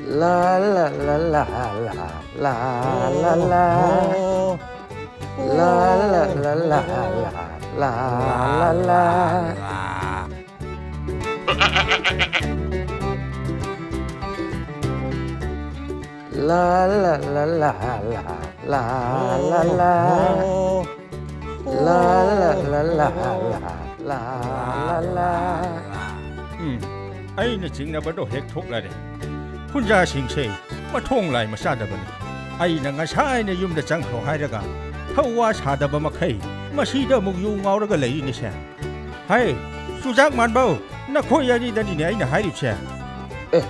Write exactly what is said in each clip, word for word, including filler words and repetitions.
La la la la la la la la. La la la la la la la la. La la la la la la la la. La la la la la la la la. ꯎꯝ, ꯑꯩꯅ ꯆꯤꯡꯅꯕꯗꯣ ꯍꯦꯛ ꯊꯣꯛꯂꯔꯦ꯫ ꯈꯨꯟꯖꯥꯁꯤꯡꯁꯦ ꯃꯊꯣꯡ ꯂꯥꯏ ꯃꯆꯥꯗꯕꯅꯤ꯫ ꯑꯩꯅ ꯉꯁꯥꯏꯅ ꯌꯨꯝꯗ ꯆꯪꯈ꯭ꯔꯣ ꯍꯥꯏꯔꯒ ꯍꯧꯋꯥ ꯁꯥꯗꯕ ꯃꯈꯩ ꯃꯁꯤꯗ ꯑꯃꯨꯛ ꯌꯨ ꯉꯥꯎꯔꯒ ꯂꯩꯔꯤꯅꯤꯁꯦ꯫ ꯍꯩ, ꯆꯨꯖꯥꯛ ꯃꯥꯟꯕꯧ, ꯅꯈꯣꯏ ꯑꯅꯤꯗꯅꯤꯅꯦ ꯑꯩꯅ ꯍꯥꯏꯔꯤꯕꯁꯦ꯫ ꯑꯦ,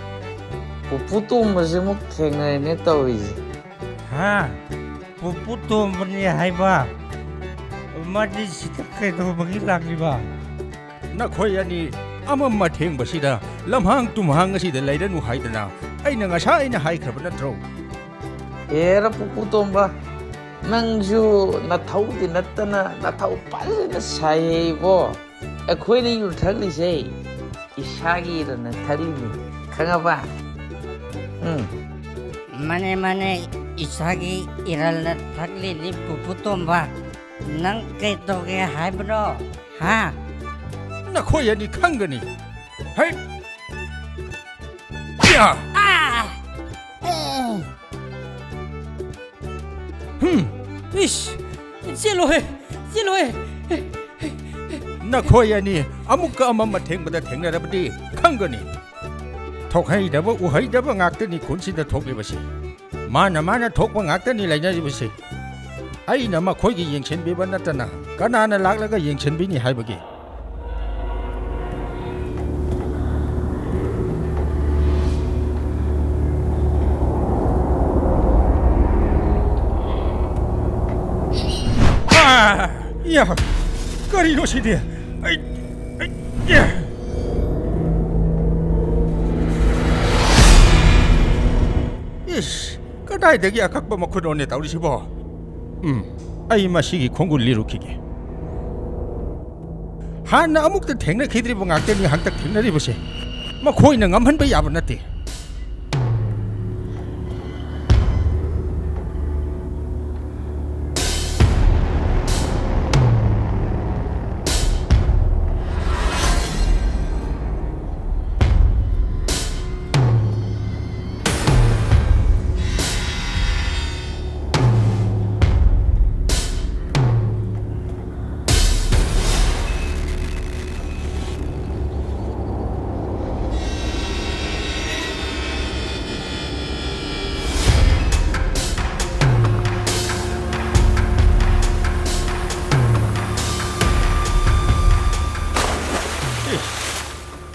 ꯄꯨꯄꯨ ꯇꯣꯝꯕꯁꯤꯃꯨꯛ ꯊꯦꯡꯅꯔꯦꯅꯦ ꯇꯧꯔꯤꯁꯦ꯫ ꯍꯥ? ꯄꯨꯄꯨ ꯇꯣꯝꯕꯅꯤ ꯍꯥꯏꯕ? ꯃꯥꯗꯤ ꯁꯤꯗ ꯀꯩꯗꯧꯕꯒꯤ ꯂꯥꯛꯂꯤꯕ? ꯅꯈꯣꯏ ꯑꯅꯤ ꯑꯃꯝ ꯑꯊꯦꯡꯕꯁꯤꯗ ꯂꯝꯍꯥꯡ ꯇꯨꯝꯍꯥꯡ ꯑꯁꯤꯗ ꯂꯩꯔꯅꯨ ꯍꯥꯏꯗꯅ ꯑꯩꯅ ꯉꯁꯥꯏꯅ ꯍꯥꯏꯈ꯭ꯔꯕ ꯅꯠꯇ꯭ꯔꯣ? ꯍꯦꯔ ꯄꯨꯄꯨ ꯇꯣꯝꯕ, ꯅꯪꯁꯨ ꯅꯊꯧꯗꯤ ꯅꯠꯇꯅ ꯅꯊꯧ ꯐꯖꯅ ꯁꯥꯏꯌꯦ ꯏꯕꯣ꯫ ꯑꯩꯈꯣꯏꯅ ꯌꯨ ꯊꯛꯂꯤꯁꯦ ꯏꯁꯥꯒꯤ ꯏꯔꯟꯅ ꯊꯛꯂꯤꯅꯤ, ꯈꯪꯉꯕ? ꯎꯝ꯫ ꯃꯥꯅꯦ, ꯃꯥꯅꯦ, ꯏꯁꯥꯒꯤ ꯏꯔꯜꯅ ꯊꯛꯂꯤꯅꯤ ꯄꯨꯄꯨ ꯇꯣꯝꯕ꯫ ꯅꯪ ꯀꯩ ꯇꯧꯒꯦ ꯍꯥꯏꯕꯅꯣ? ꯍꯥ? ꯅꯈꯣꯏ ꯑꯅꯤ ꯈꯪꯒꯅꯤ꯫ ꯍꯩ! ꯌꯥ! ꯑꯥ! ꯎꯝ꯫ ꯍꯝ! ꯏꯁ! ꯆꯦꯜꯂꯣꯍꯦ! ꯆꯦꯜꯂꯣꯍꯦ! ꯅꯈꯣꯏ ꯑꯅꯤ ꯑꯃꯨꯛꯀ ꯑꯃꯝ ꯑꯊꯦꯡꯕꯗ ꯊꯦꯡꯅꯔꯕꯗꯤ ꯈꯪꯒꯅꯤ꯫ ꯊꯣꯛꯍꯩꯗꯕ ꯎꯍꯩꯗꯕ ꯉꯥꯛꯇꯅꯤ ꯈꯨꯟꯁꯤꯗ ꯊꯣꯛꯂꯤꯕꯁꯤ꯫ ꯃꯥꯅ ꯃꯥꯅ ꯊꯣꯛꯄ ꯉꯥꯛꯇꯅꯤ ꯂꯩꯅꯔꯤꯕꯁꯤ꯫ ꯑꯩꯅ ꯃꯈꯣꯏꯒꯤ ꯌꯦꯡꯁꯤꯟꯕꯤꯕ ꯅꯠꯇꯅ ꯀꯅꯥꯅ ꯂꯥꯛꯂꯒ ꯌꯦꯡꯁꯤꯟꯕꯤꯅꯤ ꯍꯥꯏꯕꯒꯦ? ꯑꯥ! ꯌꯥ! ꯀꯔꯤꯅꯣ ꯁꯤꯗꯤ? ꯑꯩ, ꯑꯩ, ꯌꯥ! ꯏꯁ! ꯀꯗꯥꯏꯗꯒꯤ ꯑꯀꯛꯄ ꯃꯈꯨꯟꯅꯣꯅꯦ ꯇꯧꯔꯤꯁꯤꯕꯣ? ꯎꯝ, ꯑꯩ ꯃꯁꯤꯒꯤ ꯈꯣꯡꯒꯨꯜ ꯂꯤꯔꯨꯈꯤꯒꯦ꯫ ꯍꯥꯟꯅ ꯑꯃꯨꯛꯇ ꯊꯦꯡꯅꯈꯤꯗ꯭ꯔꯤꯕ ꯉꯥꯛꯇꯅꯤ ꯍꯟꯇꯛ ꯊꯦꯡꯅꯔꯤꯕꯁꯦ꯫ ꯃꯈꯣꯏꯅ ꯉꯝꯍꯟꯕ ꯌꯥꯕ ꯅꯠꯇꯦ꯫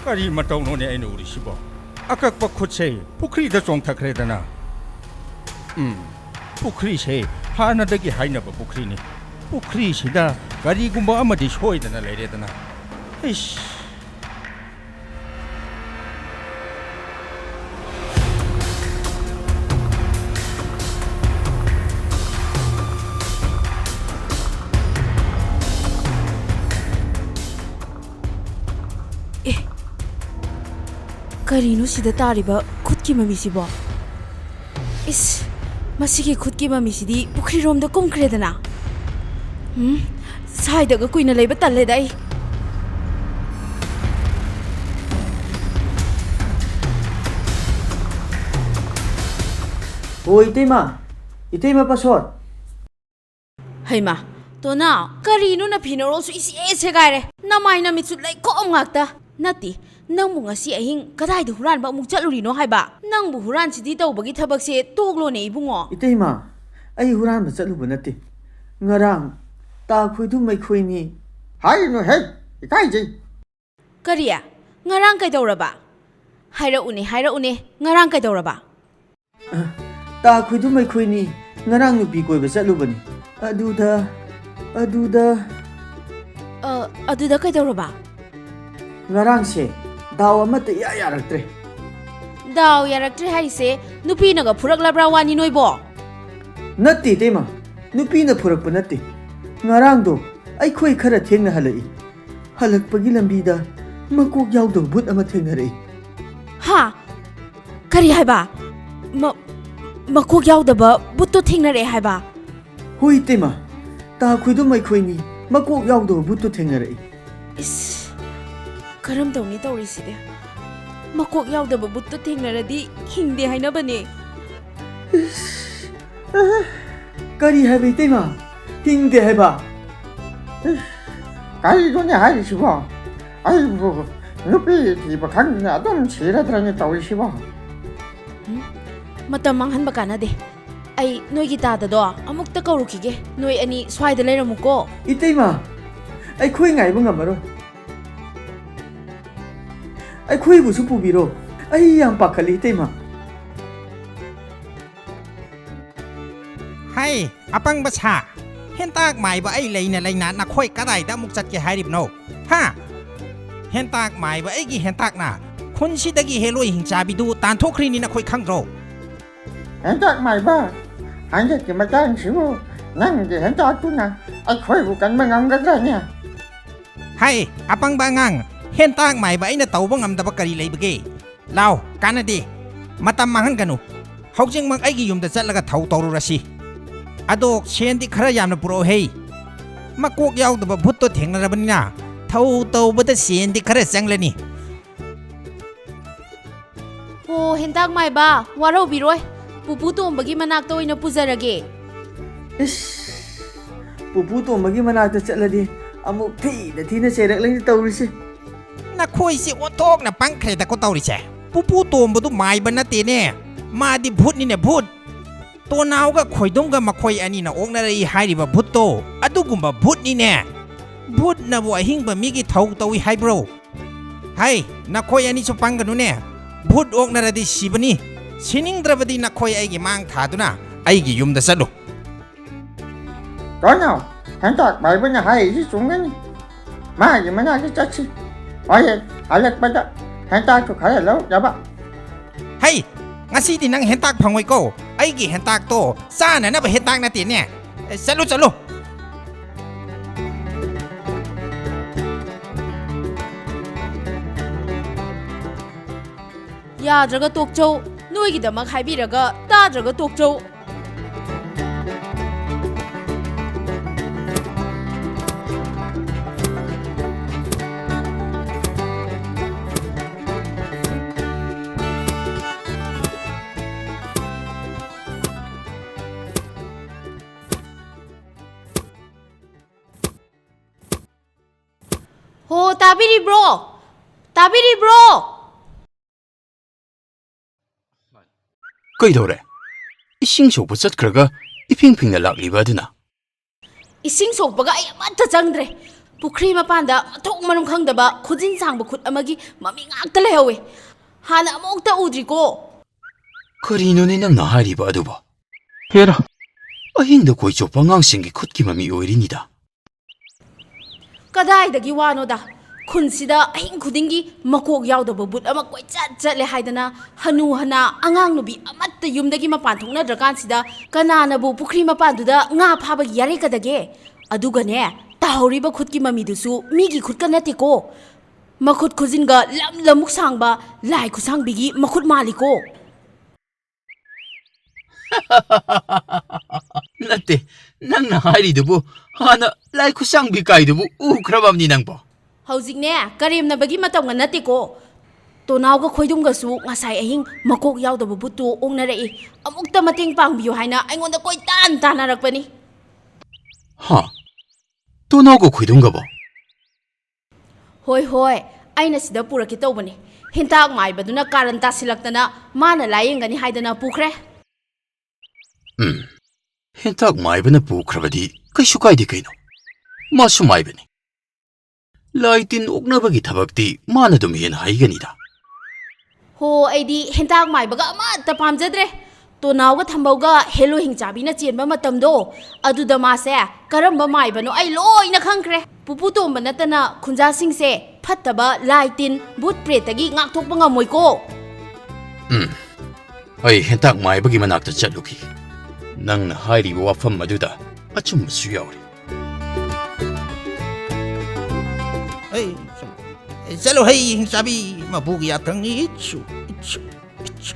ꯀꯔꯤ ꯃꯇꯧꯅꯣꯅꯦ ꯑꯩꯅ ꯎꯔꯤꯁꯤꯕꯣ? ꯑꯀꯛꯄ ꯈꯨꯠꯁꯦ ꯄꯨꯈ꯭ꯔꯤꯗ ꯆꯣꯡꯊꯈ꯭ꯔꯦꯗꯅ꯫ ꯎꯝ, ꯄꯨꯈ꯭ꯔꯤꯁꯦ ꯍꯥꯟꯅꯗꯒꯤ ꯍꯥꯏꯅꯕ ꯄꯨꯈ꯭ꯔꯤꯅꯤ꯫ ꯄꯨꯈ꯭ꯔꯤꯁꯤꯗ ꯀꯔꯤꯒꯨꯝꯕ ꯑꯃꯗꯤ ꯁꯣꯏꯗꯅ ꯂꯩꯔꯦꯗꯅ꯫ ꯏꯁ! ꯑꯦ, ꯀꯔꯤꯅꯣ ꯁꯤꯗ ꯇꯥꯔꯤꯕ ꯈꯨꯠꯀꯤ ꯃꯃꯤꯁꯤꯕꯣ? ꯏꯁ, ꯃꯁꯤꯒꯤ ꯈꯨꯠꯀꯤ ꯃꯃꯤꯁꯤꯗꯤ ꯄꯨꯈ꯭ꯔꯤꯔꯣꯝꯗ ꯀꯨꯝꯈ꯭ꯔꯦꯗꯅ꯫ ꯎꯝ, ꯁ꯭ꯋꯥꯏꯗꯒ ꯀꯨꯏꯅ ꯂꯩꯕ ꯇꯜꯂꯦꯗ ꯑꯩ꯫ ꯑꯣ, ꯏꯇꯩꯃ, ꯏꯇꯩꯃ ꯄꯥꯁꯣꯠ꯫ ꯍꯩꯃꯥ, ꯇꯣꯅꯥꯎ, ꯀꯔꯤꯅꯣ ꯅꯐꯤ ꯅꯔꯣꯜꯁꯨ ꯏꯁꯦ ꯁꯦꯒꯥꯏꯔꯦ? ꯅꯃꯥꯏ ꯅꯃꯤꯠꯁꯨ ꯂꯩꯈꯣꯝ ꯉꯥꯛꯇ꯫ ꯅꯠꯇꯦ, ꯅꯪꯕꯨ ꯉꯁꯤ ꯑꯍꯤꯡ ꯀꯗꯥꯏꯗ ꯍꯨꯔꯥꯟꯕ ꯑꯃꯨꯛ ꯆꯠꯂꯨꯔꯤꯅꯣ ꯍꯥꯏꯕ? ꯅꯪꯕꯨ ꯍꯨꯔꯥꯟꯁꯤꯗꯤ ꯇꯧꯕꯒꯤ ꯊꯕꯛꯁꯦ ꯇꯣꯛꯂꯣꯅꯦ ꯏꯕꯨꯡꯉꯣ꯫ ꯏꯇꯩꯃ, ꯑꯩ ꯍꯨꯔꯥꯟꯕ ꯆꯠꯂꯨꯕ ꯅꯠꯇꯦ꯫ ꯉꯔꯥꯡ ꯇꯥ ꯈꯣꯏꯗꯨꯝ ꯑꯩꯈꯣꯏꯅꯤ꯫ ꯍꯥꯏꯅꯨꯍꯦ, ꯏꯀꯥꯏꯖꯩ꯫ ꯀꯔꯤ? ꯉꯔꯥꯡ ꯀꯩꯗꯧꯔꯕ? ꯍꯥꯏꯔꯛꯎꯅꯦ, ꯍꯥꯏꯔꯛꯎꯅꯦ, ꯉꯔꯥꯡ ꯀꯩꯗꯧꯔꯕ? ꯑ, ꯇꯥ ꯈꯣꯏꯗꯨꯝ ꯑꯩꯈꯣꯏꯅꯤ ꯉꯔꯥꯡ ꯅꯨꯄꯤ ꯀꯣꯏꯕ ꯆꯠꯂꯨꯕꯅꯤ꯫ ꯑꯗꯨꯗ, ꯑꯗꯨꯗ ꯑ, ꯑꯗꯨꯗ ꯀꯩꯗꯧꯔꯕ? ꯉꯔꯥꯡꯁꯦ ꯗꯥꯎ ꯑꯃꯠꯇ ꯏꯌꯥ ꯌꯥꯔꯛꯇ꯭ꯔꯦ꯫ ꯗꯥꯎ ꯌꯥꯔꯛꯇ꯭ꯔꯦ ꯍꯥꯏꯁꯦ ꯅꯨꯄꯤꯅꯒ ꯐꯨꯔꯛꯂꯕ꯭ꯔꯥ ꯋꯥꯅꯤ ꯅꯣꯏꯕꯣ? ꯅꯠꯇꯦ, ꯏꯇꯩꯃ, ꯅꯨꯄꯤꯅ ꯐꯨꯔꯛꯄ ꯅꯠꯇꯦ꯫ ꯉꯔꯥꯡꯗꯣ ꯑꯩꯈꯣꯏ ꯈꯔ ꯊꯦꯡꯅ ꯍꯜꯂꯛꯏ꯫ ꯍꯜꯂꯛꯄꯒꯤ ꯂꯝꯕꯤꯗ ꯃꯀꯣꯛ ꯌꯥꯎꯗꯕ ꯚꯨꯠ ꯑꯃ ꯊꯦꯡꯅꯔꯛꯏ꯫ ꯍꯥ? ꯀꯔꯤ ꯍꯥꯏꯕ? ꯃ-, ꯃꯀꯣꯛ ꯌꯥꯎꯗꯕ ꯚꯨꯠꯇꯣ ꯊꯦꯡꯅꯔꯛꯑꯦ ꯍꯥꯏꯕ? ꯍꯣꯏ, ꯏꯇꯩꯃ, ꯇꯥ ꯈꯣꯏꯗꯨꯝ ꯑꯩꯈꯣꯏꯅꯤ ꯃꯀꯣꯛ ꯌꯥꯎꯗꯕ ꯚꯨꯠꯇꯣ ꯊꯦꯡꯅꯔꯛꯏ꯫ ꯏꯁ, ꯀꯔꯝ ꯇꯧꯅꯤ ꯇꯧꯔꯤꯁꯤꯗꯤ? ꯃꯀꯣꯛ ꯌꯥꯎꯗꯕ ꯚꯨꯠꯇꯣ ꯊꯦꯡꯅꯔꯗꯤ ꯍꯤꯡꯗꯦ ꯍꯥꯏꯅꯕꯅꯦ꯫ ꯏꯁ, ꯑꯍ, ꯀꯔꯤ ꯍꯥꯏꯕ, ꯏꯇꯩꯃ? ꯍꯤꯡꯗꯦ ꯍꯥꯏꯕ? ꯏꯁ, ꯀꯔꯤꯅꯣꯅꯦ ꯍꯥꯏꯔꯤꯁꯤꯕꯣ? ꯑꯩꯕꯨ ꯅꯨꯄꯤ ꯊꯤꯕ ꯈꯪꯗꯅ ꯑꯗꯨꯝ ꯁꯤꯔꯗ꯭ꯔꯅꯦ ꯇꯧꯔꯤꯁꯤꯕꯣ? ꯎꯝ? ꯃꯇꯝ ꯃꯥꯡꯍꯟꯕ ꯀꯥꯟꯅꯗꯦ꯫ ꯑꯩ ꯅꯣꯏꯒꯤ ꯇꯥꯗꯗꯣ ꯑꯃꯨꯛꯇ ꯀꯧꯔꯨꯈꯤꯒꯦ꯫ ꯅꯣꯏ ꯑꯅꯤ ꯁ꯭ꯋꯥꯏꯗ ꯂꯩꯔꯝꯃꯨꯀꯣ꯫ ꯏꯇꯩꯃ, ꯑꯩꯈꯣꯏ ꯉꯥꯏꯕ ꯉꯝꯃꯔꯣꯏ꯫ ꯑꯩꯈꯣꯏꯕꯨꯁꯨ ꯄꯨꯕꯤꯔꯣ꯫ ꯑꯩ ꯌꯥꯝ ꯄꯥꯈꯠꯂꯤ, ꯏꯇꯩꯃ꯫ ꯍꯩ, ꯑꯄꯪꯕ ꯁꯥ! ꯍꯦꯟꯇꯥꯛ ꯃꯥꯏꯕ ꯑꯩ ꯂꯩꯅ ꯂꯩꯅ ꯅꯈꯣꯏ ꯀꯗꯥꯏꯗ ꯑꯃꯨꯛ ꯆꯠꯀꯦ ꯍꯥꯏꯔꯤꯕꯅꯣ? ꯍꯥ? ꯍꯦꯟꯇꯥꯛ ꯃꯥꯏꯕ ꯑꯩꯒꯤ ꯍꯦꯟꯇꯥꯛꯅ ꯈꯨꯟꯁꯤꯗꯒꯤ ꯍꯦꯂꯣꯏ ꯍꯤꯡꯆꯥꯕꯤꯗꯨ ꯇꯥꯟꯊꯣꯛꯈ꯭ꯔꯤꯅꯤ, ꯅꯈꯣꯏ ꯈꯪꯗ꯭ꯔꯣ? ꯍꯦꯟꯇꯥꯛ ꯃꯥꯏꯕ, ꯍꯟꯗꯛꯀꯤ ꯃꯇꯥꯡꯁꯤꯕꯨ ꯅꯪꯒꯤ ꯍꯦꯟꯇꯥꯛꯇꯨꯅ ꯑꯩꯈꯣꯏꯕꯨ ꯀꯟꯕ ꯉꯝꯒꯗ꯭ꯔꯅꯦ? ꯍꯥꯏ, ꯑꯄꯪꯕ ꯑꯉꯥꯡ, ꯍꯦꯟꯇꯥꯛ ꯃꯥꯏꯕ ꯑꯩꯅ ꯇꯧꯕ ꯉꯝꯗꯕ ꯀꯔꯤ ꯂꯩꯕꯒꯦ? ꯂꯥꯎ, ꯀꯥꯟꯅꯗꯦ꯫ ꯃꯇꯝ ꯃꯥꯡꯍꯟꯒꯅꯨ꯫ ꯍꯧꯖꯤꯛꯃꯛ ꯑꯩꯒꯤ ꯌꯨꯝꯗ ꯆꯠꯂꯒ ꯊꯧ ꯇꯧꯔꯨꯔꯁꯤ꯫ ꯑꯗꯣ ꯁꯦꯟꯗꯤ ꯈꯔ ꯌꯥꯝꯅ ꯄꯨꯔꯛꯎꯍꯦ꯫ ꯃꯀꯣꯛ ꯌꯥꯎꯗꯕ ꯚꯨꯠꯇꯣ ꯊꯦꯡꯅꯔꯕꯅꯤꯅ ꯊꯧ ꯇꯧꯕꯗ ꯁꯦꯟꯗꯤ ꯈꯔ ꯆꯪꯂꯅꯤ꯫ ꯑꯣ, ꯍꯦꯟꯇꯥꯛ ꯃꯥꯏꯕ, ꯋꯥꯔꯧꯕꯤꯔꯣꯏ꯫ ꯄꯨꯄꯨ ꯇꯣꯝꯕꯒꯤ ꯃꯅꯥꯛꯇ ꯑꯣꯏꯅ ꯄꯨꯖꯔꯒꯦ꯫ ꯏꯁ, ꯄꯨꯄꯨ ꯇꯣꯝꯕꯒꯤ ꯃꯅꯥꯛꯇ ꯆꯠꯂꯗꯤ ꯑꯃꯨꯛ ꯊꯤꯅ ꯊꯤꯅ ꯆꯩꯔꯛꯂꯅꯤ ꯇꯧꯔꯤꯁꯦ꯫ ꯅꯈꯣꯏꯁꯦ ꯑꯣꯟꯊꯣꯛꯅ ꯄꯪꯈ꯭ꯔꯦꯗꯀꯣ ꯇꯧꯔꯤꯁꯦ꯫ ꯄꯨꯄꯨ ꯇꯣꯝꯕꯗꯨ ꯃꯥꯏꯕ ꯅꯠꯇꯦꯅꯦ, ꯃꯥꯗꯤ ꯚꯨꯠꯅꯤꯅꯦ, ꯚꯨꯠ꯫ ꯇꯣꯅꯥꯎꯒ ꯈꯣꯏꯗꯨꯝꯒ ꯃꯈꯣꯏ ꯑꯅꯤꯅ ꯑꯣꯛꯅꯔꯛꯏ ꯍꯥꯏꯔꯤꯕ ꯚꯨꯠꯇꯣ ꯑꯗꯨꯒꯨꯝꯕ ꯚꯨꯠꯅꯤꯅꯦ꯫ ꯚꯨꯠꯅꯕꯨ ꯑꯍꯤꯡꯕ ꯃꯤꯒꯤ ꯊꯧ ꯇꯧꯏ ꯍꯥꯏꯕ꯭ꯔꯣ? ꯍꯩ, ꯅꯈꯣꯏ ꯑꯅꯤꯁꯨ ꯄꯪꯒꯅꯨꯅꯦ꯫ ꯚꯨꯠ ꯑꯣꯛꯅꯔꯗꯤ ꯁꯤꯕꯅꯤ꯫ ꯁꯤꯅꯤꯡꯗ꯭ꯔꯕꯗꯤ ꯅꯈꯣꯏ ꯑꯩꯒꯤ ꯃꯥꯡ ꯊꯥꯗꯨꯅ ꯑꯩꯒꯤ ꯌꯨꯝꯗ ꯆꯠꯂꯨ꯫ ꯀꯩꯅꯣ, ꯍꯦꯟꯇꯥꯛ ꯃꯥꯏꯕꯅ ꯍꯥꯏꯔꯤꯁꯤ ꯆꯨꯝꯒꯅꯤ꯫ ꯃꯥꯒꯤ ꯃꯅꯥꯛꯇ ꯆꯠꯁꯤ꯫ ꯍꯣꯔꯦꯟ ꯍꯜꯂꯛꯄꯗ ꯍꯦꯟꯇꯥꯛꯁꯨ ꯈꯔ ꯂꯧꯔꯛꯅꯕ꯫ ꯍꯩ, ꯉꯁꯤꯗꯤ ꯅꯪ ꯍꯦꯟꯇꯥꯛ ꯐꯪꯉꯣꯏꯀꯣ꯫ ꯑꯩꯒꯤ ꯍꯦꯟꯇꯥꯛꯇꯣ ꯆꯥꯅꯅꯕ ꯍꯦꯟꯇꯥꯛ ꯅꯠꯇꯦꯅꯦ꯫ ꯑꯦ, ꯆꯠꯂꯨ, ꯆꯠꯂꯨ꯫ ꯌꯥꯗ꯭ꯔꯒ ꯇꯣꯛꯆꯧ꯫ ꯅꯣꯏꯒꯤꯗꯃꯛ ꯍꯥꯏꯕꯤꯔꯒ ꯇꯥꯗ꯭ꯔꯒ ꯇꯣꯛꯆꯧ꯫ ꯍꯣ, ꯇꯥꯕꯤꯔꯤꯕ꯭ꯔꯣ? ꯇꯥꯕꯤꯔꯤꯕ꯭ꯔꯣ? ꯀꯩꯗꯧꯔꯦ? ꯏꯁꯤꯡ ꯁꯣꯛꯄ ꯆꯠꯈ꯭ꯔꯒ ꯏꯐꯤꯡ ꯐꯤꯡꯅ ꯂꯥꯛꯂꯤꯕ ꯑꯗꯨꯅ? ꯏꯁꯤꯡ ꯁꯣꯛꯄꯒ ꯑꯩ ꯑꯃꯠꯇ ꯆꯪꯗ꯭ꯔꯦ꯫ ꯄꯨꯈ꯭ꯔꯤ ꯃꯄꯥꯟꯗ ꯃꯊꯣꯡ ꯃꯔꯝ ꯈꯪꯗꯕ ꯈꯨꯖꯤꯟ ꯁꯥꯡꯕ ꯈꯨꯠ ꯑꯃꯒꯤ ꯃꯃꯤ ꯉꯥꯛꯇ ꯂꯩꯍꯧꯋꯦ꯫ ꯍꯥꯟꯅ ꯑꯃꯨꯛꯇ ꯎꯗ꯭ꯔꯤꯀꯣ꯫ ꯀꯔꯤꯅꯣꯅꯦ ꯅꯪꯅ ꯍꯥꯏꯔꯤꯕ ꯑꯗꯨꯕꯣ? ꯍꯦꯔꯥ, ꯑꯍꯤꯡꯗ ꯀꯣꯏ ꯆꯣꯞꯄ ꯑꯉꯥꯡꯁꯤꯡꯒꯤ ꯈꯨꯠꯀꯤ ꯃꯃꯤ ꯑꯣꯏꯔꯤꯅꯤꯗ꯫ ꯀꯗꯥꯏꯗꯒꯤ ꯋꯥꯅꯣꯗ? ꯈꯨꯟꯁꯤꯗ ꯑꯍꯤꯡ ꯈꯨꯗꯤꯡꯒꯤ ꯃꯀꯣꯛ ꯌꯥꯎꯗꯕ ꯕꯨꯠ ꯑꯃ ꯀꯣꯏꯆꯠ ꯆꯠꯂꯦ ꯍꯥꯏꯗꯅ ꯍꯅꯨ ꯍꯅꯥ ꯑꯉꯥꯡ ꯅꯨꯕꯤ ꯑꯃꯠꯇ ꯌꯨꯝꯗꯒꯤ ꯃꯄꯥꯟ ꯊꯣꯛꯅꯗ꯭ꯔꯀꯥꯟꯁꯤꯗ ꯀꯅꯥꯅꯕꯨ ꯄꯨꯈ꯭ꯔꯤ ꯃꯄꯥꯟꯗꯨꯗ ꯉꯥ ꯐꯥꯕꯒꯤ ꯌꯥꯔꯦꯀꯗꯒꯦ? ꯑꯗꯨꯒꯅꯦ, ꯇꯥꯍꯧꯔꯤꯕ ꯈꯨꯠꯀꯤ ꯃꯃꯤꯗꯨꯁꯨ ꯃꯤꯒꯤ ꯈꯨꯠꯀ ꯅꯠꯇꯦꯀꯣ꯫ ꯃꯈꯨꯠ ꯈꯨꯖꯤꯟꯒ ꯂꯝ ꯂꯝꯃꯨꯛ ꯁꯥꯡꯕ ꯂꯥꯏ ꯈꯨꯠꯁꯥꯡꯕꯤꯒꯤ ꯃꯈꯨꯠ ꯃꯥꯜꯂꯤꯀꯣ꯫ ꯅꯠꯇꯦ, ꯅꯪꯅ ꯍꯥꯏꯔꯤꯗꯨꯕꯨ ꯍꯥꯟꯅ ꯂꯥꯏ ꯈꯨꯠꯁꯥꯡꯕꯤ ꯀꯥꯏꯗꯨꯕꯨ ꯎꯈ꯭ꯔꯕꯕꯅꯤ ꯅꯪꯕꯣ? ꯍꯧꯖꯤꯛꯅꯦ, ꯀꯔꯦꯝꯅꯕꯒꯤ ꯃꯇꯝꯒ ꯅꯠꯇꯦꯀꯣ꯫ ꯇꯣꯅꯥꯎꯒ ꯈꯣꯏꯗꯨꯝꯒꯁꯨ ꯉꯁꯥꯏ ꯑꯍꯤꯡ ꯃꯀꯣꯛ ꯌꯥꯎꯗꯕ ꯕꯨꯠꯇꯨ ꯑꯣꯛꯅꯔꯛꯏ꯫ ꯑꯃꯨꯛꯇ ꯃꯇꯦꯡ ꯄꯥꯡꯕꯤꯌꯨ ꯍꯥꯏꯅ ꯑꯩꯉꯣꯟꯗ ꯀꯣꯏꯇꯥꯟ ꯇꯥꯟꯅꯔꯛꯄꯅꯤ꯫ ꯍꯥ? ꯇꯣꯅꯥꯎꯒ ꯈꯣꯏꯗꯨꯝꯒꯕꯣ? ꯍꯣꯏ, ꯍꯣꯏ, ꯑꯩꯅ ꯁꯤꯗ ꯄꯨꯔꯛꯀꯦ ꯇꯧꯕꯅꯤ꯫ ꯍꯦꯟꯇꯥꯛ ꯃꯥꯏꯕꯗꯨꯅ ꯀꯥꯔꯟ ꯇꯥꯁꯤꯜꯂꯛꯇꯅ ꯃꯥꯅ ꯂꯥꯌꯦꯡꯒꯅꯤ ꯍꯥꯏꯗꯅ ꯄꯨꯈ꯭ꯔꯦ꯫ ꯎꯝ, ꯍꯦꯟꯇꯥꯛ ꯃꯥꯏꯕꯅ ꯄꯨꯈ꯭ꯔꯕꯗꯤ ꯀꯩꯁꯨ ꯀꯥꯏꯗꯦ ꯀꯩꯅꯣ꯫ ꯃꯥꯁꯨ ꯃꯥꯏꯕꯅꯤ꯫ ꯂꯥꯏ ꯇꯤꯟ ꯑꯣꯛꯅꯕꯒꯤ ꯊꯕꯛꯇꯤ ꯃꯥꯅ ꯑꯗꯨꯝ ꯍꯦꯟꯅ ꯍꯩꯒꯅꯤꯗ꯫ ꯍꯣ, ꯑꯩꯗꯤ ꯍꯦꯟꯇꯥꯛ ꯃꯥꯏꯕꯒ ꯑꯃꯠꯇ ꯄꯥꯝꯖꯗ꯭ꯔꯦ꯫ ꯇꯣꯅꯥꯎꯒ ꯊꯝꯕꯧꯒ ꯍꯦꯂꯣ ꯍꯤꯡꯆꯥꯕꯤꯅ ꯆꯦꯟꯕ ꯃꯇꯝꯗꯣ, ꯑꯗꯨꯗ ꯃꯥꯁꯦ ꯀꯔꯝꯕ ꯃꯥꯏꯕꯅꯣ ꯑꯩ ꯂꯣꯏꯅ ꯈꯪꯈ꯭ꯔꯦ꯫ ꯄꯨꯄꯨ ꯇꯣꯝꯕ ꯅꯠꯇꯅ ꯈꯨꯟꯖꯥꯁꯤꯡꯁꯦ ꯐꯠꯇꯕ ꯂꯥꯏ ꯇꯤꯟ, ꯚꯨꯠ ꯄ꯭ꯔꯦꯠꯇꯒꯤ ꯉꯥꯛꯊꯣꯛꯄ ꯉꯝꯃꯣꯏꯀꯣ꯫ ꯎꯝ, ꯑꯩ ꯍꯦꯟꯇꯥꯛ ꯃꯥꯏꯕꯒꯤ ꯃꯅꯥꯛꯇ ꯆꯠꯂꯨꯈꯤ꯫ ꯅꯪꯅ ꯍꯥꯏꯔꯤꯕ ꯋꯥꯐꯝ ꯑꯗꯨꯗ ꯑꯆꯨꯝꯕꯁꯨ ꯌꯥꯎꯔꯤ꯫ ꯑꯩ ꯆꯠꯂꯣ ꯍꯩ ꯍꯤꯡꯆꯥꯕꯤ, ꯃꯄꯨꯒꯤ ꯌꯥꯊꯪꯅꯤ꯫ ꯏꯠꯁꯨ, ꯏꯠꯁꯨ, ꯏꯠꯁꯨ꯫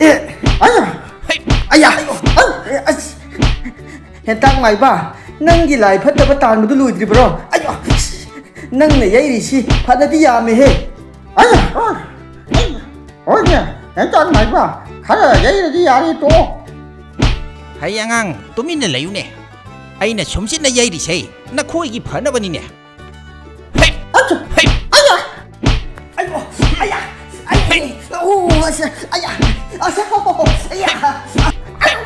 ꯑꯦ, ꯑꯌꯥ! ꯍꯩ! ꯑꯌꯥ! ꯑ, ꯑꯁ! ꯍꯦꯟꯇꯥꯛ ꯃꯥꯏꯕ, ꯅꯪꯒꯤ ꯂꯥꯏ ꯐꯠꯇꯕ ꯇꯥꯟꯕꯗꯨ ꯂꯣꯏꯗ꯭ꯔꯤꯕ꯭ꯔꯣ? ꯑꯌꯥ! ꯅꯪꯅ ꯌꯩꯔꯤꯁꯤ ꯐꯅꯗꯤ ꯌꯥꯝꯃꯦꯍꯦ꯫ ꯑꯌꯥ! ꯑ, ꯑ, ꯍꯣꯏꯅꯦ, ꯍꯦꯟꯇꯥꯛ ꯃꯥꯏꯕ, ꯈꯔ ꯌꯩꯔꯗꯤ ꯌꯥꯔꯦ, ꯇꯣꯛꯑꯣ꯫ ꯍꯩ ꯑꯉꯥꯡ, ꯇꯨꯃꯤꯟꯅ ꯂꯩꯌꯨꯅꯦ꯫ ꯑꯩꯅ ꯁꯨꯝꯆꯤꯟꯅ ꯌꯩꯔꯤꯁꯦ ꯅꯈꯣꯏꯒꯤ ꯐꯅꯕꯅꯤꯅꯦ꯫ ꯍꯩ! ꯑꯆꯥ! ꯍꯩ! ꯑꯌꯥ! ꯑꯌꯣ! ꯑꯌꯥ! ꯑꯩ! ꯍꯩ! ꯑꯣ! ꯑꯁ! ꯑꯌꯥ! ꯑꯁ! ꯑꯣ! ꯑꯌꯥ! ꯍꯩ!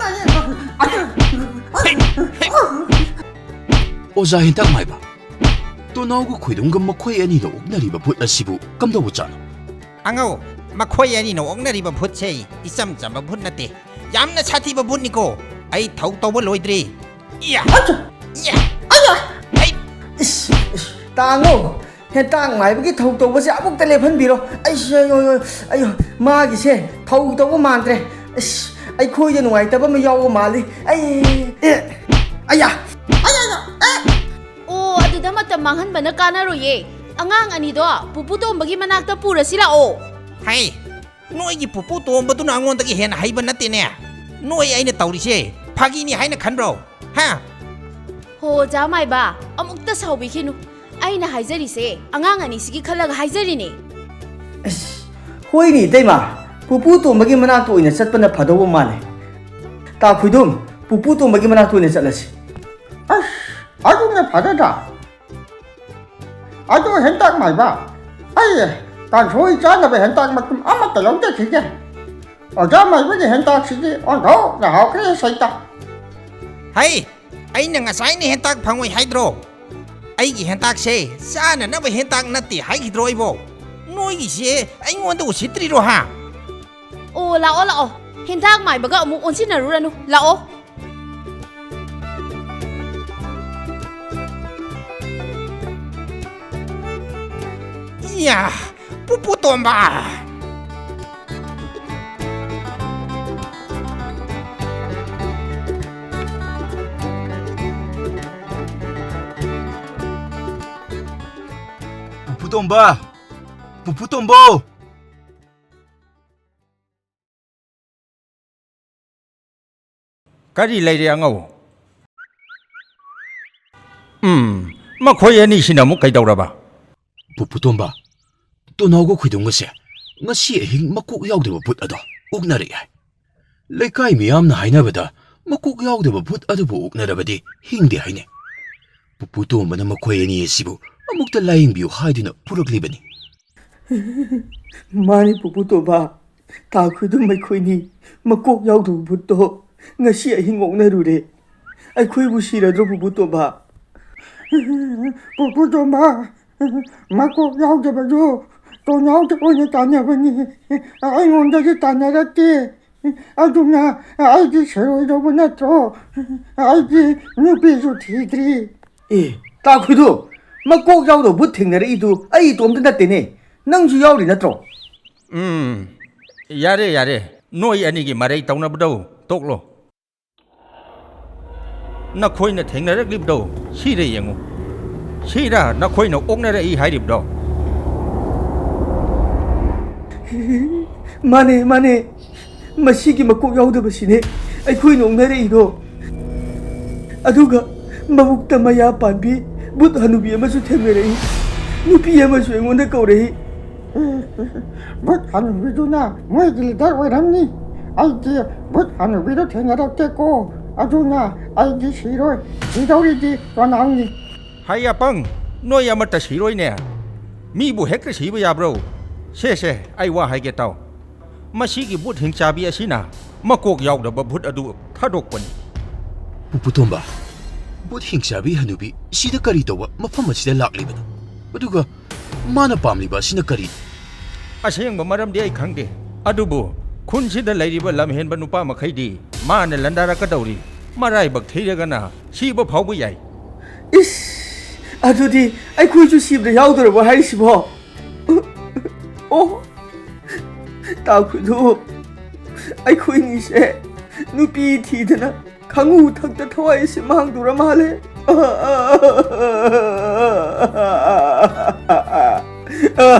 ꯍꯩ! ꯍꯩ! ꯑꯣꯖꯥ ꯍꯦꯟꯇꯥꯛ ꯃꯥꯏꯕ, ꯇꯣꯅꯥꯎꯒ ꯈꯣꯏꯗꯨꯝꯒ ꯃꯈꯣꯏ ꯑꯅꯤꯅ ꯑꯣꯛꯅꯔꯤꯕ ꯚꯨꯠ ꯑꯁꯤꯕꯨ ꯀꯝꯗꯧꯕ ꯖꯥꯠꯅꯣ? ꯑꯉꯧ, ꯃꯈꯣꯏ ꯑꯅꯤꯅ ꯑꯣꯛꯅꯔꯤꯕ ꯚꯨꯠꯁꯦ ꯏꯆꯝ ꯆꯝꯕ ꯚꯨꯠ ꯅꯠꯇꯦ, ꯌꯥꯝꯅ ꯁꯥꯊꯤꯕ ꯚꯨꯠꯅꯤꯀꯣ꯫ ꯑꯩ ꯊꯧ ꯇꯧꯕ ꯂꯣꯏꯗ꯭ꯔꯤ꯫ ꯏꯌꯥ! ꯑꯆꯥ! ꯏꯌꯥ! ꯑꯌꯥ! ꯑꯩ ꯏꯁ, ꯏꯁ, ꯇꯥꯡꯉꯣ! ꯍꯦꯟꯇꯥꯛ ꯃꯥꯏꯕꯒꯤ ꯊꯧ ꯇꯧꯕꯁꯦ ꯑꯃꯨꯛꯇ ꯂꯦꯞꯍꯟꯕꯤꯔꯣ꯫ ꯑꯩꯁ, ꯑꯌꯣ, ꯑꯌꯣ, ꯑꯌꯣ, ꯃꯥꯒꯤꯁꯦ ꯊꯧ ꯇꯧꯕ ꯃꯥꯟꯗ꯭ꯔꯦ꯫ ꯑꯁ, ꯑꯩꯈꯣꯏꯗ ꯅꯨꯡꯉꯥꯏꯇꯕ ꯑꯃ ꯌꯥꯎꯕ ꯃꯥꯜꯂꯤ꯫ ꯑꯩ, ꯑꯦ, ꯑꯌꯥ! ꯑꯌꯥ, ꯑꯌꯥ, ꯑꯦ! ꯑꯣ, ꯑꯗꯨꯗ ꯃꯇꯝ ꯃꯥꯡꯍꯟꯕꯅ ꯀꯥꯟꯅꯔꯣꯏꯌꯦ꯫ ꯑꯉꯥꯡ ꯑꯅꯤꯗꯣ ꯄꯨꯄꯨ ꯇꯣꯝꯕꯒꯤ ꯃꯅꯥꯛꯇ ꯄꯨꯔꯁꯤ ꯂꯥꯛꯑꯣ꯫ ꯍꯩ, ꯅꯣꯏꯒꯤ ꯄꯨꯄꯨ ꯇꯣꯝꯕꯗꯨꯅ ꯑꯩꯉꯣꯟꯗꯒꯤ ꯍꯦꯟꯅ ꯍꯩꯕ ꯅꯠꯇꯦꯅꯦ꯫ ꯅꯣꯏ ꯑꯩꯅ ꯇꯧꯔꯤꯁꯦ ꯐꯥꯒꯤꯅꯤ ꯍꯥꯏꯅ ꯈꯟꯕ꯭ꯔꯣ? ꯍꯥ? ꯍꯣ, ꯑꯣꯖꯥ ꯃꯥꯏꯕ, ꯑꯃꯨꯛꯇ ꯁꯥꯎꯕꯤꯈꯤꯅꯨ꯫ ꯑꯩꯅ ꯍꯥꯏꯖꯔꯤꯁꯦ ꯑꯉꯥꯡ ꯑꯅꯤꯁꯤꯒꯤ ꯈꯜꯂꯒ ꯍꯥꯏꯖꯔꯤꯅꯦ꯫ ꯑꯁ, ꯍꯣꯏꯅꯦ, ꯏꯇꯩꯃ꯫ ꯄꯨꯄꯨ ꯇꯣꯝꯕꯒꯤ ꯃꯅꯥꯛꯇ ꯑꯣꯏꯅ ꯆꯠꯄꯅ ꯐꯗꯧꯕ ꯃꯥꯜꯂꯦ꯫ ꯇꯥ ꯈꯣꯏꯗꯨꯝ, ꯄꯨꯄꯨ ꯇꯣꯝꯕꯒꯤ ꯃꯅꯥꯛꯇ ꯑꯣꯏꯅ ꯆꯠꯂꯁꯤ꯫ ꯑꯁ, ꯑꯗꯨꯅ ꯐꯔꯗ꯭ꯔꯥ? ꯑꯗꯨ ꯍꯦꯟꯇꯥꯛ ꯃꯥꯏꯕ, ꯑꯩ ꯀꯥꯡꯁꯣꯏ ꯆꯥꯅꯕ ꯍꯦꯟꯇꯥꯛ ꯃꯇꯨꯝ ꯑꯃꯠꯇ ꯂꯧꯖꯈꯤꯒꯦ꯫ ꯑꯣꯖꯥ ꯃꯥꯏꯕꯒꯤ ꯍꯦꯟꯇꯥꯛꯁꯤꯗꯤ ꯑꯣꯟꯊꯣꯛꯅ ꯍꯥꯎꯈ꯭ꯔꯦ, ꯁꯩꯇ꯫ ꯍꯩ, ꯑꯩꯅ ꯉꯁꯥꯏꯅ ꯍꯦꯟꯇꯥꯛ ꯐꯪꯉꯣꯏ ꯍꯥꯏꯗ꯭ꯔꯣ? ꯑꯩꯒꯤ ꯍꯦꯟꯇꯥꯛꯁꯦ ꯆꯥꯅꯅꯕ ꯍꯦꯟꯇꯥꯛ ꯅꯠꯇꯦ ꯍꯥꯏꯈꯤꯗ꯭ꯔꯣ ꯑꯩꯕꯣ? ꯅꯣꯏꯒꯤꯁꯦ ꯑꯩꯉꯣꯟꯗ ꯎꯁꯤꯠꯇ꯭ꯔꯤꯔꯣ, ꯍꯥ? ꯑꯣ, ꯂꯥꯛꯑꯣ, ꯂꯥꯛꯑꯣ꯫ ꯍꯦꯟꯇꯥꯛ ꯃꯥꯏꯕꯒ ꯑꯃꯨꯛ ꯑꯣꯟꯁꯤꯟꯅꯔꯨꯔꯅꯨ꯫ ꯂꯥꯛꯑꯣ꯫ ꯏꯌꯥ! ꯄꯨꯄꯨ ꯇꯣꯝꯕ! ꯄꯨꯄꯨ ꯇꯣꯝꯕ! ꯄꯨꯄꯨ ꯇꯣꯝꯕ! ꯀꯔꯤ ꯂꯩꯔꯦ ꯑꯉꯧ? ꯎꯝ, ꯃꯈꯣꯏ ꯑꯅꯤꯁꯤꯅ ꯑꯃꯨꯛ ꯀꯩꯗꯧꯔꯕ? ꯄꯨꯄꯨ ꯇꯣꯝꯕ, ꯇꯣꯅꯥꯎꯒ ꯈꯣꯏꯗꯨꯝꯒꯁꯦ ꯉꯁꯤ ꯑꯍꯤꯡ ꯃꯀꯣꯛ ꯌꯥꯎꯗꯕ ꯚꯨꯠ ꯑꯗꯣ ꯑꯣꯛꯅꯔꯛꯑꯦ ꯍꯥꯏ꯫ ꯂꯩꯀꯥꯏ ꯃꯤꯌꯥꯝꯅ ꯍꯥꯏꯅꯕꯗ ꯃꯀꯣꯛ ꯌꯥꯎꯗꯕ ꯚꯨꯠ ꯑꯗꯨꯕꯨ ꯑꯣꯛꯅꯔꯕꯗꯤ ꯍꯤꯡꯗꯦ ꯍꯥꯏꯅꯩ꯫ ꯄꯨꯄꯨ ꯇꯣꯝꯕꯅ ꯃꯈꯣꯏ ꯑꯅꯤ ꯑꯁꯤꯕꯨ ꯑꯃꯨꯛꯇ ꯂꯥꯌꯦꯡꯕꯤꯌꯨ ꯍꯥꯏꯗꯨꯅ ꯄꯨꯔꯛꯂꯤꯕꯅꯤ꯫ ꯃꯥꯅꯤ ꯄꯨꯄꯨ ꯇꯣꯝꯕ, ꯇꯥ ꯈꯣꯏꯗꯨꯝ ꯑꯩꯈꯣꯏꯅꯤ ꯃꯀꯣꯛ ꯌꯥꯎꯗꯕ ꯚꯨꯠꯇꯣ ꯉꯁꯤ ꯑꯍꯤꯡ ꯑꯣꯛꯅꯔꯨꯔꯦ꯫ ꯑꯩꯈꯣꯏꯕꯨ ꯁꯤꯔꯗ꯭ꯔꯣ ꯄꯨꯄꯨ ꯇꯣꯝꯕ? ꯄꯨꯄꯨ ꯇꯣꯝꯕ, ꯃꯀꯣꯛ ꯌꯥꯎꯗꯕꯗꯨ ꯇꯣꯟꯅꯥꯎꯗ ꯑꯣꯏꯅ ꯇꯥꯟꯅꯕꯅꯤ꯫ ꯑꯩꯉꯣꯟꯗꯗꯤ ꯇꯥꯟꯅꯔꯛꯇꯦ꯫ ꯑꯗꯨꯅ ꯑꯩꯗꯤ ꯁꯤꯔꯣꯏꯗꯧꯕ ꯅꯠꯇ꯭ꯔꯣ? ꯑꯩꯗꯤ ꯅꯨꯄꯤꯁꯨ ꯊꯤꯗ꯭ꯔꯤ꯫ ꯑꯦ, ꯇꯥꯈꯨꯏꯗꯨ, ꯃꯀꯣꯛ ꯌꯥꯎꯗꯕ ꯚꯨꯠ ꯊꯦꯡꯅꯔꯛꯏꯗꯨ ꯑꯩ ꯏꯇꯣꯝꯇ ꯅꯠꯇꯦꯅꯦ, ꯅꯪꯁꯨ ꯌꯥꯎꯔꯤ ꯅꯠꯇ꯭ꯔꯣ? ꯎꯝ, ꯌꯥꯔꯦ, ꯌꯥꯔꯦ, ꯅꯣꯏ ꯑꯅꯤꯒꯤ ꯃꯔꯩ ꯇꯧꯅꯕꯗꯧ ꯇꯣꯛꯂꯣ꯫ ꯅꯈꯣꯏꯅ ꯊꯦꯡꯅꯔꯛꯂꯤꯕꯗꯣ ꯁꯤꯔꯦ ꯌꯦꯡꯉꯨ꯫ ꯁꯤꯔ ꯅꯈꯣꯏꯅ ꯑꯣꯛꯅꯔꯛꯏ ꯍꯥꯏꯔꯤꯕꯗꯣ? ꯃꯥꯅꯦ, ꯃꯥꯅꯦ꯫ ꯃꯁꯤꯒꯤ ꯃꯀꯣꯛ ꯌꯥꯎꯗꯕꯁꯤꯅꯦ ꯑꯩꯈꯣꯏꯅ ꯑꯣꯛꯅꯔꯛꯏꯗꯣ꯫ ꯑꯗꯨꯒ ꯃꯕꯨꯛꯇ ꯃꯌꯥ ꯄꯥꯟꯕꯤ ꯕꯨꯠ ꯍꯅꯨꯕꯤ ꯑꯃꯁꯨ ꯊꯦꯡꯅꯔꯛꯏ꯫ ꯅꯨꯄꯤ ꯑꯃꯁꯨ ꯑꯩꯉꯣꯟꯗ ꯀꯧꯔꯛꯏ꯫ ꯕꯨꯠ ꯍꯅꯨꯕꯤꯗꯨꯅ ꯃꯣꯏꯒꯤ ꯂꯤꯗꯔ ꯑꯣꯏꯔꯝꯅꯤ꯫ ꯑꯩꯗꯤ ꯕꯨꯠ ꯍꯅꯨꯕꯤꯗꯨ ꯊꯦꯡꯅꯔꯛꯇꯦꯀꯣ꯫ ꯑꯗꯨꯅ ꯑꯩꯗꯤ ꯁꯤꯔꯣꯏ꯫ ꯁꯤꯗꯧꯔꯤꯗꯤ ꯇꯣꯅꯥꯎꯅꯤ꯫ ꯍꯥꯏ ꯑꯄꯪ, ꯅꯣꯏ ꯑꯃꯠꯇ ꯁꯤꯔꯣꯏꯅꯦ꯫ ꯃꯤꯕꯨ ꯍꯦꯛꯇ ꯁꯤꯕ ꯌꯥꯕ꯭ꯔꯣ? ꯁꯦ, ꯁꯦ, ꯑꯩ ꯋꯥ ꯍꯥꯏꯒꯦ ꯇꯥꯎ꯫ ꯃꯁꯤꯒꯤ ꯕꯨꯠ ꯍꯤꯡꯆꯥꯕꯤ ꯑꯁꯤꯅ ꯃꯀꯣꯛ ꯌꯥꯎꯗꯕ ꯕꯨꯠ ꯑꯗꯨ ꯊꯥꯗꯣꯛꯄꯅꯤ꯫ ꯄꯨꯄꯨ ꯇꯣꯝꯕ, ꯕꯨꯠ ꯍꯤꯡꯆꯥꯕꯤ ꯍꯅꯨꯕꯤ ꯁꯤꯗ ꯀꯔꯤ ꯇꯧꯕ ꯃꯐꯝ ꯑꯁꯤꯗ ꯂꯥꯛꯂꯤꯕꯅꯣ? ꯑꯗꯨꯒ ꯃꯥꯅ ꯄꯥꯝꯂꯤꯕ ꯑꯁꯤꯅ ꯀꯔꯤ? ꯑꯁꯦꯡꯕ ꯃꯔꯝꯗꯤ ꯑꯩ ꯈꯪꯗꯦ, ꯑꯗꯨꯕꯨ ꯈꯨꯟꯁꯤꯗ ꯂꯩꯔꯤꯕ ꯂꯝꯍꯦꯟꯕ ꯅꯨꯄꯥ ꯃꯈꯩꯗꯤ ꯃꯥꯅ ꯂꯥꯟꯗꯥꯔꯛꯀꯗꯧꯔꯤ꯫ ꯃꯔꯥꯏꯕꯛ ꯊꯤꯔꯒꯅ ꯁꯤꯕ ꯐꯥꯎꯕ ꯌꯥꯏ꯫ ꯏꯁ, ꯑꯗꯨꯗꯤ ꯑꯩꯈꯣꯏꯁꯨ ꯁꯤꯕꯗ ꯌꯥꯎꯗꯣꯔꯕꯣ ꯍꯥꯏꯔꯤꯁꯤꯕꯣ? ꯑꯣ, ꯇꯥꯈꯨꯗꯨ, ꯑꯩꯈꯣꯏꯅꯤꯁꯦ ꯅꯨꯄꯤ ꯊꯤꯗꯅ ꯈꯪꯉꯨ ꯊꯛꯇ ꯊꯋꯥꯏꯁꯦ ꯃꯥꯡꯗꯣꯔ ꯃꯥꯜꯂꯦ꯫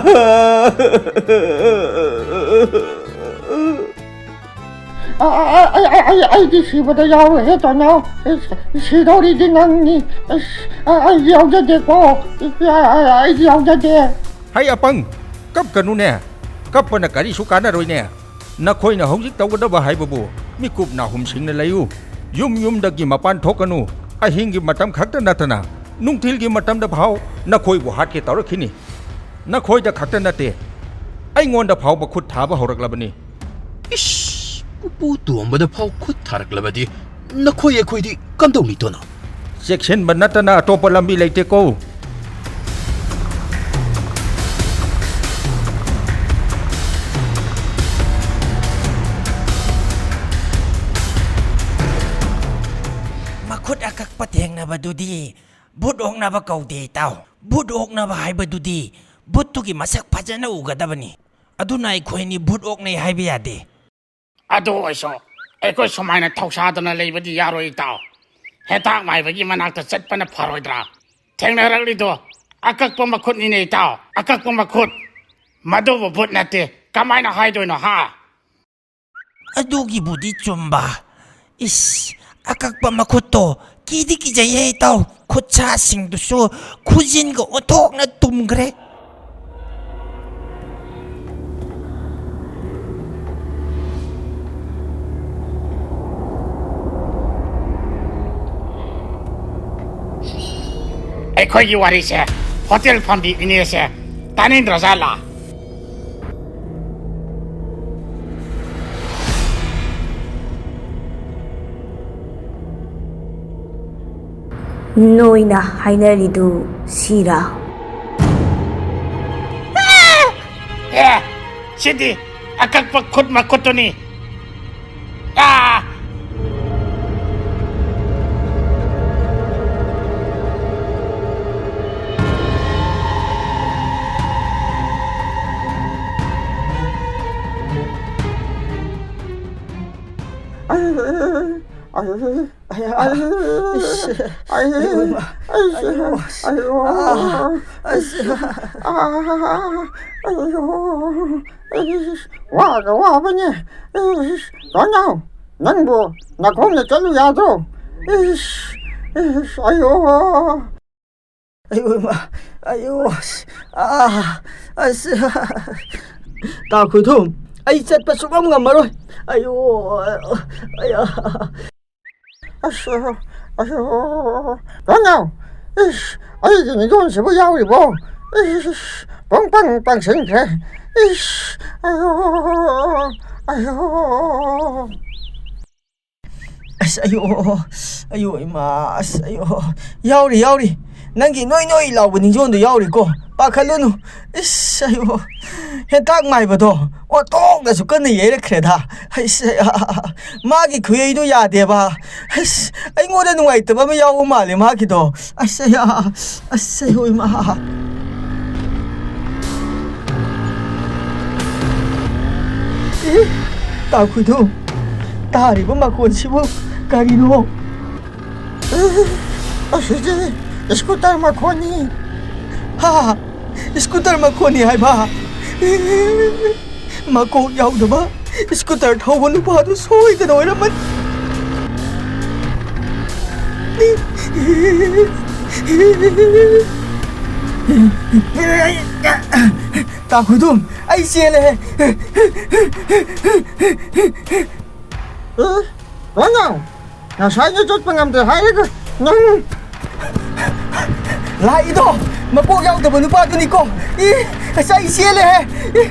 ꯑ, ꯑ, ꯑ, ꯑꯩ, ꯑꯩ, ꯑꯩ, ꯑꯩꯗꯤ ꯁꯤꯕꯗ ꯌꯥꯎꯔꯣꯏꯍꯦ, ꯇꯣꯟꯅꯥꯎ꯫ ꯏꯁ, ꯁꯤꯗꯧꯔꯤꯗꯤ ꯅꯪꯅꯤ꯫ ꯏꯁ, ꯑ, ꯑꯩꯗꯤ ꯌꯥꯎꯖꯗꯦꯀꯣ꯫ ꯏꯁ, ꯑ, ꯑ, ꯑꯩꯗꯤ ꯌꯥꯎꯖꯗꯦ꯫ ꯍꯩ ꯑꯄꯪ, ꯀꯞꯀꯅꯨꯅꯦ꯫ ꯀꯞꯄꯅ ꯀꯔꯤꯁꯨ ꯀꯥꯟꯅꯔꯣꯏꯅꯦ꯫ ꯅꯈꯣꯏꯅ ꯍꯧꯖꯤꯛ ꯇꯧꯒꯗꯕ ꯍꯥꯏꯕꯕꯨ ꯃꯤꯀꯨꯞ ꯅꯥꯍꯨꯝ ꯁꯤꯡꯅ ꯂꯩꯌꯨ꯫ ꯌꯨꯝ ꯌꯨꯝꯗꯒꯤ ꯃꯄꯥꯟ ꯊꯣꯛꯀꯅꯨ꯫ ꯑꯍꯤꯡꯒꯤ ꯃꯇꯝ ꯈꯛꯇ ꯅꯠꯇꯅ ꯅꯨꯡꯊꯤꯜꯒꯤ ꯃꯇꯝꯗ ꯐꯥꯎ ꯅꯈꯣꯏꯕꯨ ꯍꯥꯠꯀꯦ ꯇꯧꯔꯛꯈꯤꯅꯤ꯫ ꯅꯈꯣꯏꯗ ꯈꯛꯇ ꯅꯠꯇꯦ, ꯑꯩꯉꯣꯟꯗ ꯐꯥꯎꯕ ꯈꯨꯠ ꯊꯥꯕ ꯍꯧꯔꯛꯂꯕꯅꯤ꯫ ꯏꯁ, ꯄꯨꯄꯨ ꯇꯣꯝꯕꯗ ꯐꯥꯎ ꯈꯨꯠ ꯊꯥꯔꯛꯂꯕꯗꯤ ꯅꯈꯣꯏ ꯑꯩꯈꯣꯏꯗꯤ ꯀꯝꯗꯧꯅꯤ, ꯇꯣꯅꯥꯎ? ꯆꯦꯛꯁꯤꯟꯕ ꯅꯠꯇꯅ ꯑꯇꯣꯞꯄ ꯂꯝꯕꯤ ꯂꯩꯇꯦꯀꯣ꯫ ꯃꯈꯨꯠ ꯑꯀꯛꯄ ꯊꯦꯡꯅꯕꯗꯨꯗꯤ ꯚꯨꯠ ꯑꯣꯛꯅꯕ ꯀꯧꯗꯦ, ꯏꯇꯥꯎ꯫ ꯚꯨꯠ ꯑꯣꯛꯅꯕ ꯍꯥꯏꯕꯗꯨꯗꯤ ꯚꯨꯠꯇꯨꯒꯤ ꯃꯁꯛ ꯐꯖꯅ ꯎꯒꯗꯕꯅꯤ꯫ ꯑꯗꯨꯅ ꯑꯩꯈꯣꯏꯅꯤ ꯚꯨꯠ ꯑꯣꯛꯅꯩ ꯍꯥꯏꯕ ꯌꯥꯗꯦ꯫ ꯑꯗꯨ ꯑꯣꯏꯁꯨ ꯑꯩꯈꯣꯏ ꯁꯨꯃꯥꯏꯅ ꯊꯧꯁꯥꯗꯅ ꯂꯩꯕꯗꯤ ꯌꯥꯔꯣꯏ, ꯏꯇꯥꯎ꯫ ꯍꯦꯟꯇꯥꯛ ꯃꯥꯏꯕꯒꯤ ꯃꯅꯥꯛꯇ ꯆꯠꯄꯅ ꯐꯔꯣꯏꯗ꯭ꯔꯥ? ꯊꯦꯡꯅꯔꯛꯂꯤꯗꯣ ꯑꯀꯛꯄ ꯃꯈꯨꯠꯅꯤꯅꯦ, ꯏꯇꯥꯎ, ꯑꯀꯛꯄ ꯃꯈꯨꯠ꯫ ꯃꯗꯨꯕꯨ ꯚꯨꯠ ꯅꯠꯇꯦ, ꯀꯃꯥꯏꯅ ꯍꯥꯏꯗꯣꯏꯅꯣ, ꯍꯥ? ꯑꯗꯨꯒꯤꯕꯨꯗꯤ ꯆꯨꯝꯕ꯫ ꯏꯁ, ꯑꯀꯛꯄ ꯃꯈꯨꯠꯇꯣ ꯀꯤꯗꯤ ꯀꯤꯖꯩꯍꯦ, ꯏꯇꯥꯎ꯫ ꯈꯨꯠꯁꯥꯁꯤꯡꯗꯨꯁꯨ ꯈꯨꯖꯤꯟꯒ ꯑꯣꯟꯊꯣꯛꯅ ꯇꯨꯝꯈ꯭ꯔꯦ꯫ ꯑꯩꯈꯣꯏꯒꯤ ꯋꯥꯔꯤꯁꯦ ꯍꯣꯇꯦꯜ ꯐꯝꯕꯤ ꯏꯅꯦꯁꯦ ꯇꯥꯅꯤꯡꯗ꯭ꯔꯖꯥꯠꯂꯥ? ꯅꯣꯏꯅ ꯍꯥꯏꯅꯔꯤꯗꯨ ꯁꯤꯔꯥ? ꯑꯦ, ꯁꯤꯗꯤ ꯑꯀꯛꯄ ꯈꯨꯠ ꯃꯈꯨꯠꯇꯨꯅꯤ꯫ ꯑꯥ! ꯑꯌꯥ, ꯏꯁ, ꯑꯌꯣ, ꯏꯃꯥ, ꯑꯌꯣ, ꯑꯁ, ꯑꯥ, ꯑꯁ, ꯑꯥ, ꯑꯌꯣ, ꯏꯁ, ꯋꯥꯒ ꯋꯥꯕꯅꯦ꯫ ꯏꯁ, ꯇꯣꯟꯖꯥꯎ, ꯅꯪꯕꯨ ꯅꯈꯣꯡꯅ ꯆꯠꯂꯨ ꯌꯥꯗ꯭ꯔꯣ? ꯏꯁ, ꯏꯁ, ꯑꯌꯣ꯫ ꯑꯌꯣ, ꯏꯃꯥ, ꯑꯌꯣ, ꯑꯁ, ꯑꯥ, ꯑꯁ꯫ ꯇꯥ ꯈꯨꯏꯊꯨꯝ, ꯑꯩ ꯆꯠꯄ ꯁꯨꯛꯉꯝ ꯉꯝꯃꯔꯣꯏ꯫ ꯑꯌꯣ, ꯑꯌꯥ꯫ ꯑꯁ, ꯑꯁ, ꯀꯩꯅꯣ? ꯏꯁ, ꯑꯩꯒꯤ ꯃꯤꯗꯣꯟꯁꯤꯕꯨ ꯌꯥꯎꯔꯤꯕꯣ? ꯏꯁ, ꯄꯪ ꯄꯪ ꯄꯪꯁꯤꯟꯈ꯭ꯔꯦ꯫ ꯏꯁ, ꯑꯌꯣ, ꯑꯌꯣ꯫ ꯑꯁ, ꯑꯌꯣ, ꯑꯌꯣ ꯏꯃꯥ, ꯑꯁ, ꯑꯌꯣ꯫ ꯌꯥꯎꯔꯤ, ꯌꯥꯎꯔꯤ꯫ ꯅꯪꯒꯤ ꯅꯣꯏ ꯅꯣꯏ ꯂꯥꯎꯕ ꯅꯤꯡꯖꯣꯟꯗꯣ ꯌꯥꯎꯔꯤꯀꯣ꯫ ꯄꯥꯈꯠꯂꯨꯅꯨ꯫ ꯏꯁ, ꯑꯌꯣ꯫ ꯍꯦꯟꯇꯥꯛ ꯃꯥꯏꯕꯗꯣ ꯑꯣꯟꯊꯣꯛꯅꯁꯨ ꯀꯟꯅ ꯌꯩꯔꯛꯈ꯭ꯔꯦꯗ꯫ ꯏꯁ, ꯑꯌꯥ꯫ ꯃꯥꯒꯤ ꯈꯨꯌꯩꯗꯣ ꯌꯥꯗꯦꯕ꯫ ꯏꯁ, ꯑꯩꯉꯣꯟꯗ ꯅꯨꯡꯉꯥꯏꯇꯕ ꯑꯃ ꯌꯥꯎꯕ ꯃꯥꯜꯂꯦ ꯃꯥꯒꯤꯗꯣ꯫ ꯑꯁ, ꯑꯌꯥ꯫ ꯑꯁ, ꯑꯌꯣ ꯏꯃꯥ꯫ ꯑꯦ, ꯇꯥ ꯈꯨꯏꯗꯨ, ꯇꯥꯔꯤꯕ ꯃꯈꯣꯟꯁꯤꯕꯨ ꯀꯔꯤꯅꯣ? ꯑꯦ, ꯑꯁꯤꯗꯤ ꯁ꯭ꯀꯨꯇꯔ ꯃꯈꯣꯟꯅꯤ꯫ ꯍꯥ? ꯁ꯭ꯀꯨꯇꯔ ꯃꯈꯣꯟꯅꯤ ꯍꯥꯏꯕ? ꯑꯦ, ꯃꯀꯣꯛ ꯌꯥꯎꯗꯕ ꯁ꯭ꯀꯨꯇꯔ ꯊꯧꯕ ꯅꯨꯄꯥꯗꯨ ꯁꯣꯏꯗꯅ ꯑꯣꯏꯔꯝꯃꯅꯤ꯫ ꯇꯥ ꯈꯨꯏꯗꯨ, ꯑꯩ ꯆꯦꯜꯂꯦ꯫ ꯑꯦ, ꯋꯥꯉꯥꯡ, ꯉꯁꯥꯏꯅ ꯆꯠꯄ ꯉꯝꯗꯦ ꯍꯥꯏꯔꯒ ꯅꯪ꯫ ꯂꯥꯛꯏꯗꯣ ꯃꯀꯣꯛ ꯌꯥꯎꯗꯕ ꯅꯨꯄꯥꯗꯨꯅꯤꯀꯣ꯫ ꯏ, ꯑꯁ, ꯑꯩ ꯆꯦꯜꯂꯦꯍꯦ꯫ ꯏ꯫